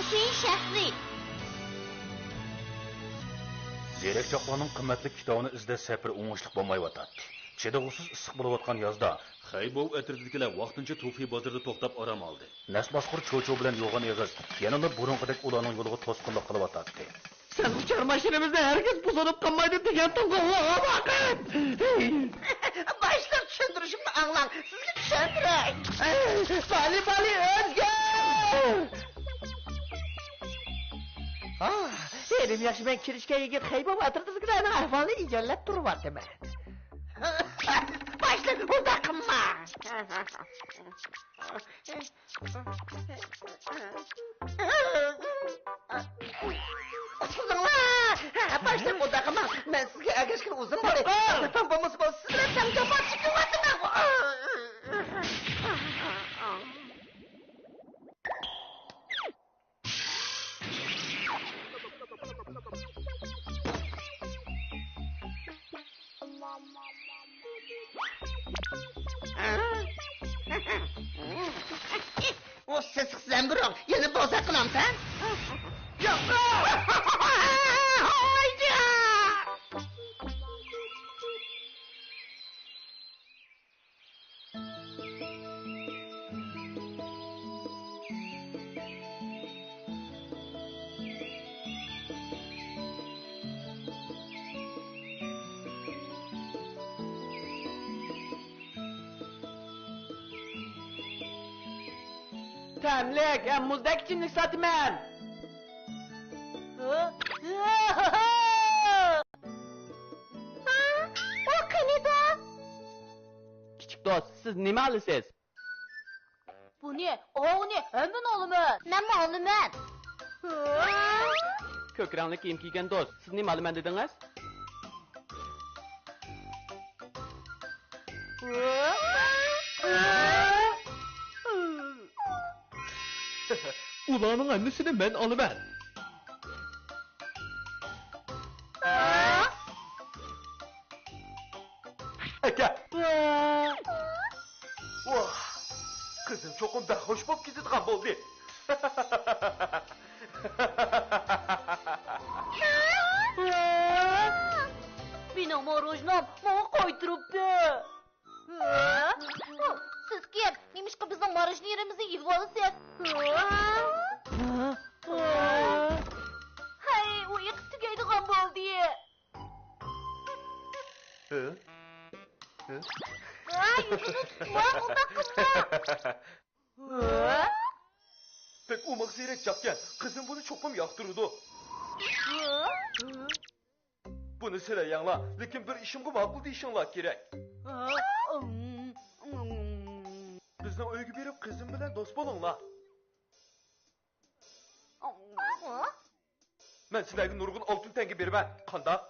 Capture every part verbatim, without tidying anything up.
كېيىن شەخسلىك. زېرەكچاقلارنىڭ قىممەتلىك كىتابىنى ئىزدەش سەپىرى ئوڭۇشلۇق بولمايۋاتاتتى. چىدىغۇسىز ئىسسىق بولۇۋاتقان يازدا خەيبوۋ ئەترىتىدىكىلەر ۋاقتىنچە توفى بازىرىدا توختاپ ئارام ئالدى. نەسلى باشقۇر چوچۇ بىلەن يوغان ئېغىز يەنىلا بۇرۇنقىدەك ئۇلارنىڭ يولىغا توسقۇنلۇق قىلىۋاتاتتى. سەن ئۇچار ماشىنىمىزنى ھەرگىز بۇزۇلۇپ قالمايدۇ دېگەنتىڭغۇ، ئاللاغا ۋاقىت! باشلىق، چۈشەندۈرۈشۈمنى ئاڭلاڭ، سىزگە چۈشەندۈرەي. بالى، بالى، ئۆزگەر! ئاھ، ھېلىمۇ ياخشى، مەن كىرىشكەن يىگىت خەيبوۋ ئەترىتىدىكىلەرنىڭ ئەھۋالىنى ئىگىلەپ تۇرۇۋاتىمەن. باشلىق، ئۇنداق قىلما! قۇتقۇزۇڭلار! ھە، باشلىق، ئۇنداق قىلماڭ! مەن سىزگە ئەگەشكىلى ئۇزۇن بولدى. ياق! ۋەپام بولمىسا، سىز بىلەن تەڭ جاپا چېكىۋاتىمەن! ئۇ سېسىق زەمبۇرۇغ، يەنە بوزەك قىلامسەن؟ ياق! تەملىك ھەم مۇزدەك ئىچىملىك ساتىمەن. ھا؟ ئۇ قېنى دوست؟ كىچىك دوست، سىز نېمە ئالىسىز؟ بۇنى، ئاۋۇنى، ھەممىنى ئالىمەن. مەنمۇ ئالىمەن. كۆك رەڭلىك كىيىم كىيگەن دوست، سىز نېمە ئالىمەن دېدىڭىز؟ ئۇلارنىڭ ھەممىسىنى مەن ئالىمەن. ئاكا! ۋاھ! قىزىم چوقۇم بەك خۇش بولۇپ كېتىدىغان بولدى. مېنىڭ ماروژنام ماڭا قايتۇرۇپتۇ. سىز كىم؟ نېمىشقا بىزنىڭ ماروژنىيىمىزنى يېۋالىسىز؟ ھەي، ئۇ ئېقىپ تۈگەيدىغان بولدى. ھە؟ ھە؟ ھە، يۈزىنى تۇتما، ئۇنداق قىلما. ھە؟ بەك ئوماق زېرەكچاقكەن. قىزىم بۇنى چوقۇم ياقتۇرىدۇ. ھە؟ بۇنى سىلەر يەڭلار، لېكىن بىر ئىشىمغا ماقۇل دېيىشىڭلار كېرەك. ھە؟ بىزنىڭ ئۆيگە بېرىپ قىزىم بىلەن دوست بولۇڭلار. مەن سىلەرگە نۇرغۇن ئالتۇن تەڭگە بېرىمەن. قانداق؟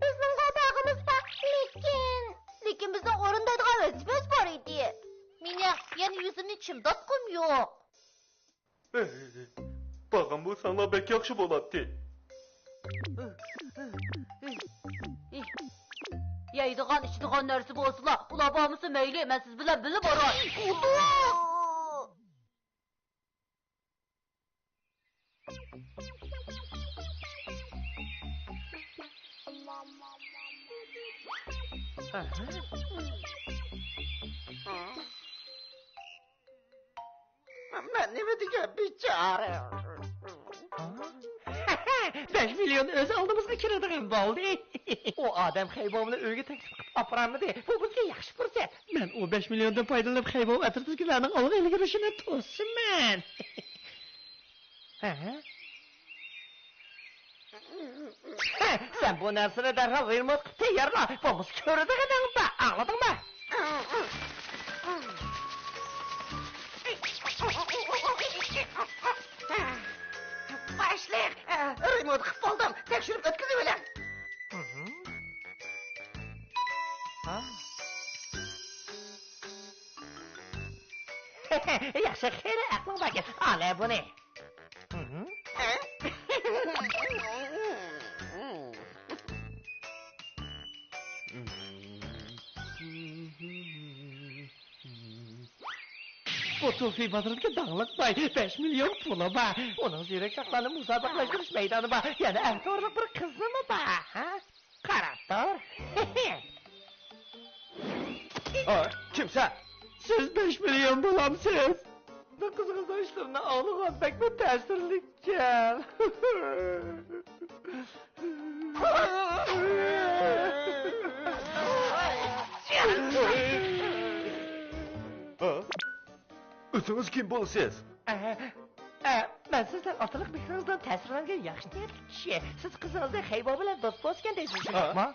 بىزنىڭ بۇ باغىمىز بار، لېكىن، لېكىن بىزنىڭ ئورۇندايدىغان ۋەزىپىمىز بار ئىدى. مېنىڭ يەنە يۈزۈمنى چىمداتقۇم يوق. بارغان بولساڭلار بەك ياخشى بولاتتى. يەيدىغان، ئىچىدىغان نەرسە بولسىلا، ئۇلار بارمىسا مەيلى، مەن سىز بىلەن بىللە باراي. مەن نېمە دېگەن بىچارە. بەش مىليون ئۆز ئالدىمىزغا كىرىدىغان بولدى. ئۇ ئادەم خەيبوۋنى ئۆيگە تەكلىپ قىلىپ ئاپىرالمىدى. بۇ بىزگە ياخشى پۇرسەت. مەن ئۇ بەش مىليوندىن پايدىلىنىپ خەيبوۋ ئەترىتىدىكىلەرنىڭ ئالغا ئىلگىرىلىشىنى توسىمەن. ھە؟ سەن بۇ نەرسىنى دەرھال رېمونت قىلىپ تەييارلا، بولمىسا كۆرىدىغىنىڭ بار، ئاڭلىدىڭمۇ؟ باشلىق، رېمونت قىلىپ بولدۇم، تەكشۈرۈپ ئۆتكۈزۈۋېلىڭ. ياخشى، خېلى ئەقلىڭ باركەن، ئال بۇنى. بۇ تۇفى بازىرىدىكى داڭلىق باي، بەش مىليون پۇلى بار. ئۇنىڭ زېرەكچاقلارنى مۇسابىقىلەشتۈرۈش مەيدانى بار. يەنە ئەتىۋارلىق بىر قىزىمۇ بار. ھە؟ قاراپ تۇر. ھە، كىمسەن؟ سىز بەش مىليون بولامسىز؟ قىزىڭىزنىڭ ئىشلىرىنى ئاڭلىغان بەكمۇ تەسىرلىككەن. ھە؟ ئۆزىڭىز كىم بولىسىز؟ ئە، ئە، مەن سىزنىڭ ئاتىلىق مېھرىڭىزدىن تەسىرلەنگەن ياخشى نىيەتلىك كىشى. سىز قىزىڭىزنى خەيباۋ بىلەن دوست بولسىكەن دەيسىز، ھە؟ شۇنداقمۇ؟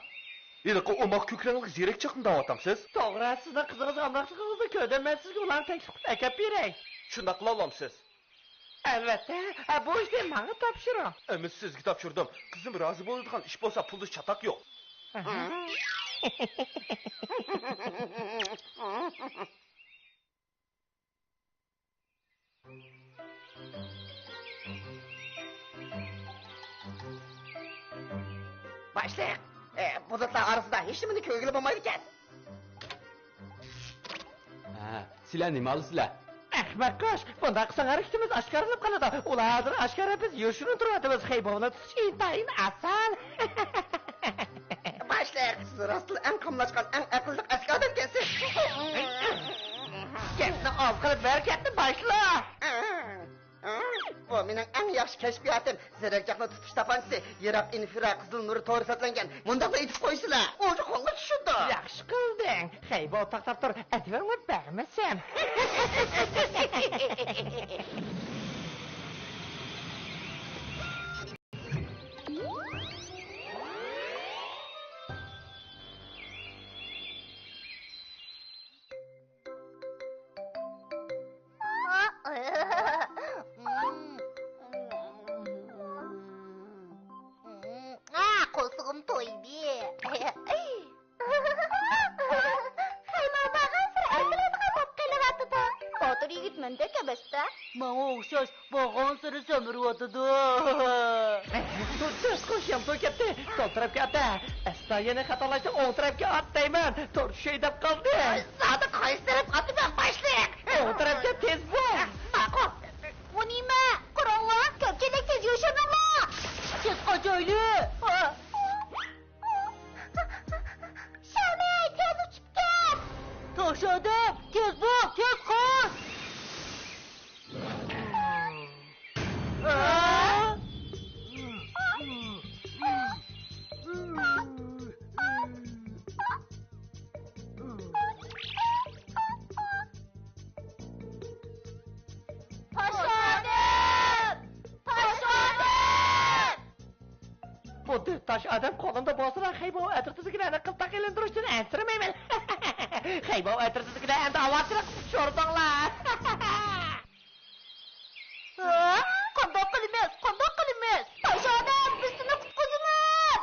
ھېلىقى ئوماق كۆك رەڭلىك زېرەكچاقنى دەۋاتامسىز؟ توغرا، سىزنىڭ قىزىڭىزغا ئامراقلىقىڭىزنى كۆردۈم، مەن سىزگە ئۇلارنى تەكلىپ قىلىپ ئەكەپ بېرەي. شۇنداق قىلالامسىز؟ ئەلۋەتتە، ھە، بۇ ئىشنى ماڭا تاپشۇرۇڭ. ئەمىسە سىزگە تاپشۇردۇم. قىزىم رازى بولىدىغان ئىش بولسا، پۇلدا چاتاق يوق. ئەھە. باشلىق، ئە، بۇلۇتلار ئارىسىدا ھېچنېمىنى كۆرگىلى بولمايدىكەن. ھە، سىلەر نېمە ئالىسىلەر؟ ئەخمەق قۇش، بۇنداق قىلساڭ ھەرىكىتىمىز ئاشكارىلىنىپ قالىدۇ. ئۇلار ھازىر ئاشكارا بىز يوشۇرۇن تۇرۇۋاتىمىز. خەيباۋنى تۇتۇش ئىنتايىن ئاسان. باشلىق، سىز راستلا ئەڭ قاملاشقان، ئەڭ ئەقىللىق ئەسكى ئادەمكەنسىز. گەپنى ئاز قىلىپ ھەرىكەتنى باشلا. بۇ مېنىڭ ئەڭ ياخشى كەشپىياتىم. زېرەكچاقنى تۇتۇش تاپانچىسى، يىراق ئىنفرا قىزىل نۇرى تورى سەپلەنگەن. مۇنداقلا ئېتىپ قويسىلا، ئۇ قولغا چۈشىدۇ. ياخشى قىلدىڭ. خەيباۋ توختاپ تۇر، ئەتىۋەرمە بەرمىسەم. ئا، قورسىقىم تويدى. خەيمەن بارغانسېرى ئەركىلەيدىغان بولۇپ قېلىۋاتىدۇ. باتۇر يىگىت مەندەك ئەمەستە. ماڭا ئوخشاش بارغانسېرى سەمرىۋاتىدۇ. تۇرسىز قوشۇم تۇر كەتتى. سول تەرەپكە ئات. ئەستا يەنە خاتالاشسا ئوڭ تەرەپكە ئات دەيمەن. تور چۈشەي دەپ قالدى. زادى قايسى تەرەپ ئاتىمەن باشلىق؟ ئوڭ تەرەپكە تېز بول. ماقۇل. بۇ نېمە؟ قاراڭلار، كۆپچىلىك تېز يوشۇرۇڭلار. تېز قاچايلى. شامەي، تېز ئۇچۇپ كەت! تاش ئادەم، تېز بول، تېز قاچ! تاش ئادەم! تاش ئادەم! بۇ دۆت تاش ئادەم قولۇمدا بولسىلا، خەيباۋ ئەترىتىدىكىلەرنى قىلتاق ئېلىندۇرۇشتىن ئەنسىرىمەيمەن. خەيباۋ ئەترىتىدىكىلەر ئەمدى ئاۋارىچىلىق قىلىپ شورىدىڭلار. ھە؟ قانداق قىلىمىز؟ قانداق قىلىمىز؟ تاش ئادەم، بىز سېنى قۇتقۇزىمىز!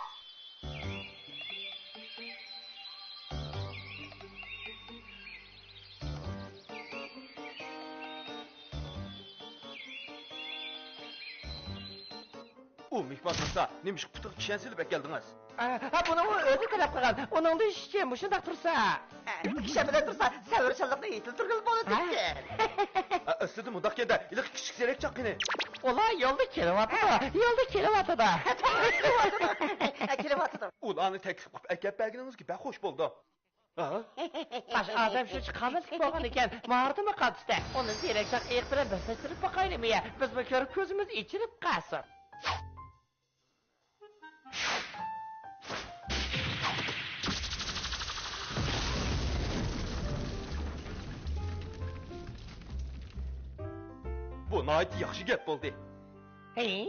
ئۇ مېھمان تۇرسا، نېمىشقا پۇتىغا كىشەن سېلىپ ئەكەلدىڭىز؟ ھە، بۇنى ئۇ ئۆزى تەلەپ قىلغان. ئۇنىڭ دېيىشىچە، مۇشۇنداق تۇرسا. ھە، كىشەن بىلەن تۇرسا، سەۋر شاللىقنى يېتىلدۈرگىلى بولىدىكەن. ھە، ئەسلىدە مۇنداق كەندە، ھېلىقى كىچىك زېرەكچاق قېنى؟ ئۇلار يولدا كېلىۋاتىدۇ، يولدا كېلىۋاتىدۇ. ھە، كېلىۋاتىدۇ. ھە، كېلىۋاتىدۇ. ئۇلارنى تەكلىپ قىلىپ ئەكەپ بەرگىنىڭىزگە بەك خوش بولدۇم. ھە؟ تاش ئادەم شۇنچە قامەتلىك بولغان ئىكەن، ماھارىتىمۇ قاتتىستە. ئۇنى زېرەكچاق ئېيىق بىلەن بىرلەشتۈرۈپ باقايلىمۇ يا؟ بىزمۇ كۆرۈپ كۆزىمىز ئېچىلىپ قالسۇن. بۇ ناھايىتى ياخشى گەپ بولدى. ھەي.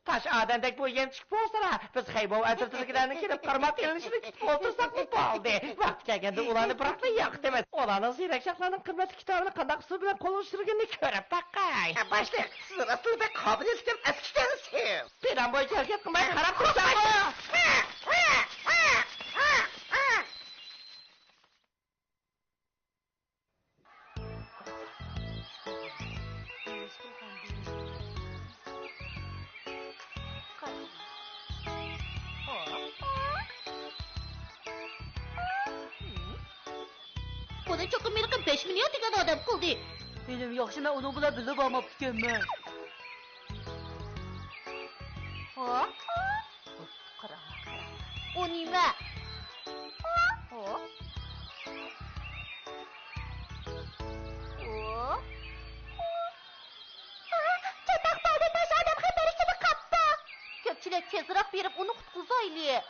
تاش ئادەمدەك بۇ يەمچۈك بولسىلا، بىز خەيباۋ ئەترىتىدىكىلەرنىڭ كېلىپ قارماق ئېلىنىشىنى كۈتۈپ ئولتۇرساقمۇ بولدى. ۋاقتى كەلگەندە ئۇلارنى بىراقلا يوقىتىمىز. ئۇلارنىڭ زېرەكچاقلارنىڭ قىممەتلىك كىتابىنى قانداق ئۇسۇل بىلەن قولغا چۈشۈرگىنىنى كۆرۈپ باقاي. ھە، باشلىق، سىز راستلا بەك قابىلىيەتلىك ھەم ئەسكىكەنسىز. پىلان بويىچە ھەرىكەت قىلماي قاراپ تۇرساڭمۇ؟ چوقۇم ھېلىقى بەش مىليون دېگەن ئادەم قىلدى. ھېلىمۇ ياخشى، مەن ئۇنىڭ بىلەن بىللە بارماپتىكەنمەن. ھوپ، ھوپ. قاراڭلار، قاراڭلار. ئۇ نېمە؟ ھوپ. ھوپ. چاتاق بالدىن باشقا ئادەم خەتەر ئىچىدە قاپتۇ. كۆپچىلىك، تېزراق بېرىپ ئۇنى قۇتقۇزايلى.